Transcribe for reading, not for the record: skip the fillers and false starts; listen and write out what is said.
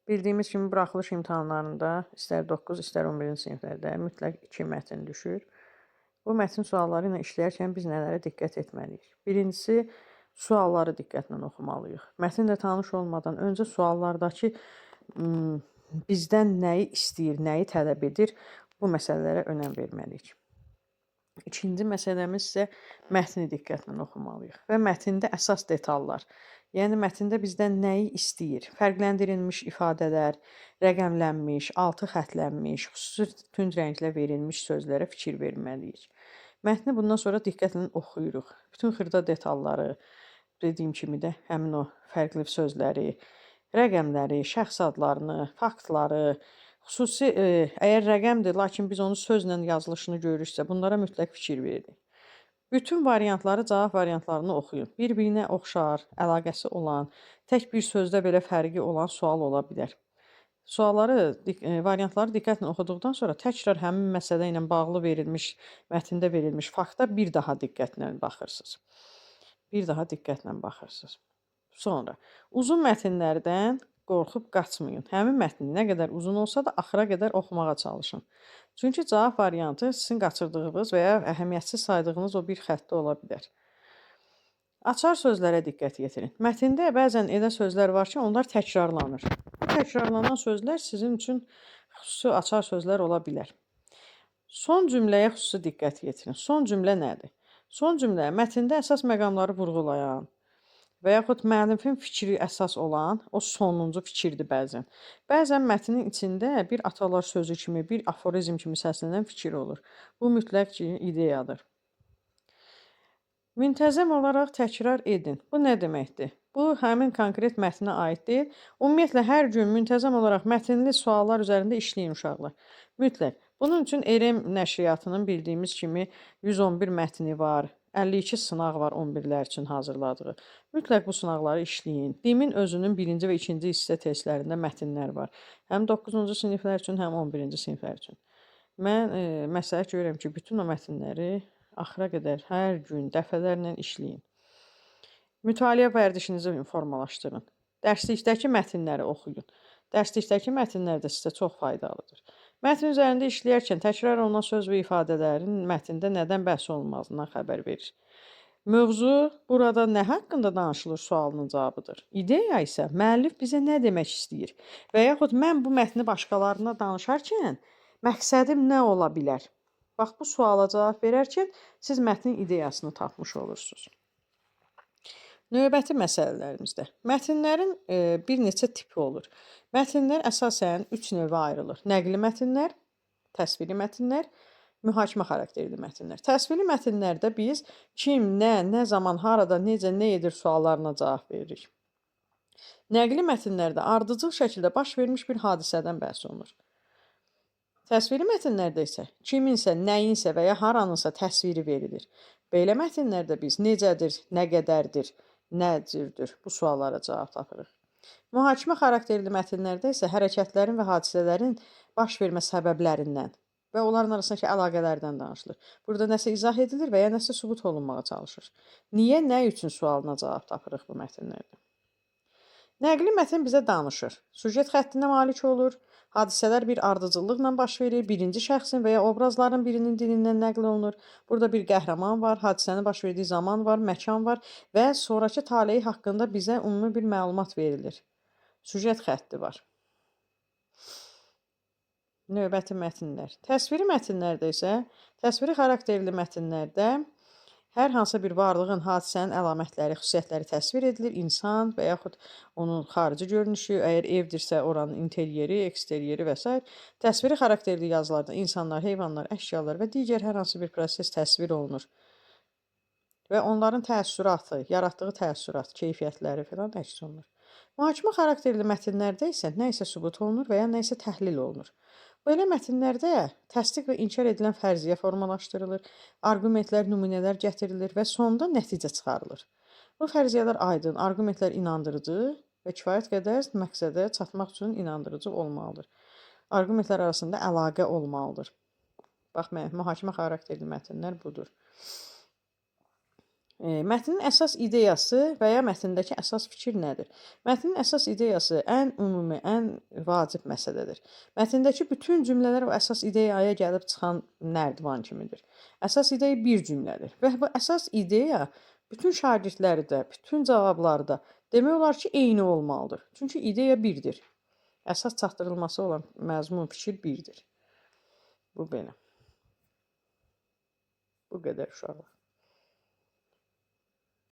Bildiyimiz kimi buraxılış imtahanlarında istər 9, istər 11-ci siniflərdə mütləq 2 mətn düşür. Bu mətn sualları ilə işləyərkən biz nələrə diqqət etməliyik? Birincisi, sualları diqqətlə oxumalıyıq. Mətnlə tanış olmadan öncə suallardakı bizdən nəyi istəyir, nəyi tələb edir, bu məsələlərə önəm verməliyik. İkinci məsələmiz isə mətni diqqətlə oxumalıyıq və mətndə əsas detallar. Yəni mətndə bizdən nəyi istəyir? Fərqləndirilmiş ifadələr, rəqəmlənmiş, altı xətlənmiş, xüsusi tünd rənglə verilmiş sözlərə fikir verməliyik. Mətni bundan sonra diqqətlə oxuyuruq. Bütün xırda detalları, dediyim kimi də həmin o fərqli sözləri, rəqəmləri, şəxs adlarını, faktları, xüsusi əgər rəqəmdir, lakin biz onu sözlə yazılışını görürüksə, bunlara mütləq fikir veririk. Bütün variantları, cavab variantlarını oxuyun. Bir-birinə oxşar, əlaqəsi olan, tək bir sözdə belə fərqi olan sual ola bilər. Sualları, variantları diqqətlə oxuduqdan sonra təkrar həmin məsələ ilə bağlı verilmiş, mətndə verilmiş fakta bir daha diqqətlə baxırsınız. Bir daha diqqətlə baxırsınız. Sonra uzun mətnlərdən qorxub qaçmayın. Həmin mətni nə qədər uzun olsa da axıra qədər oxumağa çalışın. Çünki cavab variantı sizin qaçırdığınız və ya əhəmiyyətsiz saydığınız o bir xəttdə ola bilər. Açar sözlərə diqqət yetirin. Mətndə bəzən elə sözlər var ki, onlar təkrarlanır. Bu təkrarlanan sözlər sizin üçün xüsusi açar sözlər ola bilər. Son cümləyə xüsusi diqqət yetirin. Son cümlə nədir? Son cümlə mətndə əsas məqamları vurğulayan və yaxud müəllifin fikri əsas olan o sonuncu fikirdir bəzən. Bəzən mətnin içində bir atalar sözü kimi, bir aforizm kimi səslənən fikir olur. Bu mütləq ki, ideyadır. Müntəzəm olaraq təkrar edin. Bu nə deməkdir? Bu, həmin konkret mətnə aid deyil. Ümumiyyətlə, hər gün müntəzəm olaraq mətnli suallar üzərində işləyin uşaqlar. Mütləq. Bunun üçün RM nəşriyyatının bildiyimiz kimi 111 mətni var, 52 sınaq var 11-lər üçün hazırladığı. Mütləq bu sınaqları işləyin. DİM-in özünün birinci və ikinci hissə testlərində mətnlər var. Həm 9-cu siniflər üçün, həm 11-ci siniflər üçün. Mən məsləhət görürəm ki, bütün o mətnləri axıra qədər hər gün dəfələrlə işləyin. Mütaliə vərdişinizi formalaşdırın. Dərslikdəki mətnləri oxuyun. Dərslikdəki mətnlər də sizə çox faydalıdır. Mətn üzərində işləyərkən təkrar olunan söz və ifadələrin mətndə nədən bəhs olunmasından xəbər verir. Mövzu burada nə haqqında danışılır sualının cavabıdır. İdeya isə müəllif bizə nə demək istəyir və yaxud mən bu mətni başqalarına danışarkən məqsədim nə ola bilər? Bax, bu suala cavab verərkən siz mətnin ideyasını tapmış olursunuz. Növbəti məsələlərimizdə mətnlərin bir neçə tipi olur. Mətnlər əsasən 3 növə ayrılır. Nəqli mətnlər, təsviri mətnlər, mühakimə xarakterli mətnlər. Təsviri mətnlərdə biz kim, nə, nə zaman, harada, necə, nə edir suallarına cavab veririk. Nəqli mətnlərdə ardıcıl şəkildə baş vermiş bir hadisədən bəhs olunur. Təsviri mətnlərdə isə kiminsə, nəyinsə və ya haranınsa təsviri verilir. Belə mətnlərdə biz necədir, nə qədərdir, nə cürdür bu suallara cavab tapırıq. Mühakimə xarakterli mətnlərdə isə hərəkətlərin və hadisələrin baş vermə səbəblərindən və onların arasındakı əlaqələrdən danışılır. Burada nəsə izah edilir və ya nəsə sübut olunmağa çalışır. Niyə, nə üçün sualına cavab tapırıq bu mətnlərdə. Nəqli mətn bizə danışır. Süjet xəttinə malik olur. Hadisələr bir ardıcıllıqla baş verir. Birinci şəxsin və ya obrazların birinin dilindən nəql olunur. Burada bir qəhrəman var, hadisənin baş verdiyi zaman var, məkan var və sonrakı taleyi haqqında bizə ümumi bir məlumat verilir. Süjet xətti var. Növbəti mətnlər. Təsviri mətnlərdə isə, təsviri xarakterli mətnlərdə hər hansı bir varlığın, hadisənin əlamətləri, xüsusiyyətləri təsvir edilir. İnsan və yaxud onun xarici görünüşü, əgər evdirsə oranın interyeri, eksteryeri və s. Təsviri xarakterli yazılarda insanlar, heyvanlar, əşyalar və digər hər hansı bir proses təsvir olunur. Və onların təəssüratı, yaratdığı təəssürat, keyfiyyətləri filan əks olunur. Mühakimə xarakterli mətnlərdə isə nə isə sübut olunur və ya nə isə təhlil olunur. Belə mətnlərdə təsdiq və inkar edilən fərziyyə formalaşdırılır, arqumentlər, nümunələr gətirilir və sonda nəticə çıxarılır. Bu fərziyyələr aydın, arqumentlər inandırıcı və kifayət qədər məqsədə çatmaq üçün inandırıcı olmalıdır. Arqumentlər arasında əlaqə olmalıdır. Bax, mühakimə xarakterli mətnlər budur. Mətnin əsas ideyası və ya mətndəki əsas fikir nədir? Mətnin əsas ideyası ən ümumi, ən vacib məsələdir. Mətndəki bütün cümlələr o əsas ideyaya gəlib çıxan nərdivan kimidir. Əsas ideya bir cümlədir və bu əsas ideya bütün şagirdlərdə, bütün cavablarda demək olar ki, eyni olmalıdır. Çünki ideya birdir. Əsas çatdırılması olan məzmun, fikir birdir. Bu belə. Bu qədər uşaqlar.